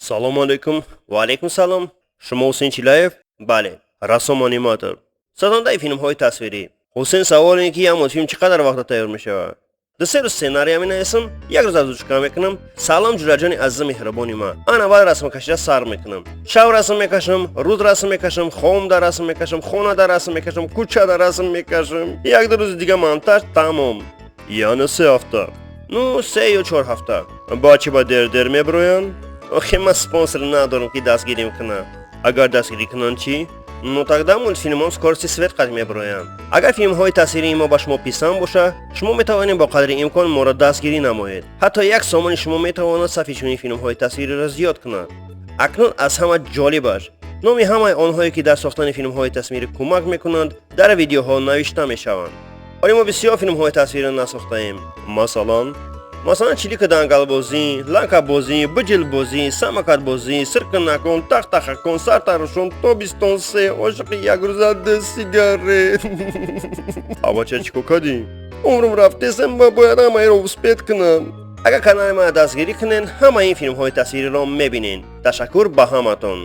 Салому алайкум. Ва алайкум салом. Шумо Ҳусейн Чилаев? Бале, рассом, аниматор, созандаи филмҳои тасвирӣ. Ҳусейн, савол ин ки як мультфилм чӣ қадар вақта тайёр мешавад? 2-3 рӯз сценария менависам, як рӯз озвучка мекунам. Салом, ҷураҷони азизу меҳрубони ман. Ан аввал расмкашида сар мекунам. Шав расм мекашам, рӯз расм мекашам, хомда расм мекашам, хонада расм мекашам, кӯчада расм мекашам. 1-2 рӯзи дига монтаж, тамом. Яъне 3 ҳафта? Ну, 3 ё 4 ҳафта. Ба чӣ ба дер дер мебироянд? Охе, ман спонсор надорам, ки дастгирим кунам. Агар дастгирӣ кунанд чӣ? Ну, тогда мультфилмон скорости свет қад мебироянд. Агар филмҳои тасвирии мо ба шумо писанд бошад, шумо метавонед бо қадри имкон моро дастгирӣ намоед. Ҳатто 1 сомони шумо метавонад сафи чунин филмҳои тасвириро зиёд кунад. Акнун аз ҳама ҷолибаш: номи ҳамаи онҳое, ки дар сохтани филмҳои тасвирӣ кӯмак мекунанд, дар видеоҳо навишта мешаванд. Оё мо бисёр филмҳои тасвириро насохтаем? Масалан, чилика дангалбозӣ, ланкабозӣ, биҷилбозӣ, самокатбозӣ, сиркунакон, тахтахакон, сартарошон, тобистон се, ошиқи якрӯза, ду сигарет. Абача, чӣ кор кардӣ? Умрум рафтесем ва бояд ҳамаеро успеть кунам. Агар канали мана дастгирӣ кунен, ҳамаи ин филмҳои тасвириро мебинен. Ташаккур ба ҳаматон.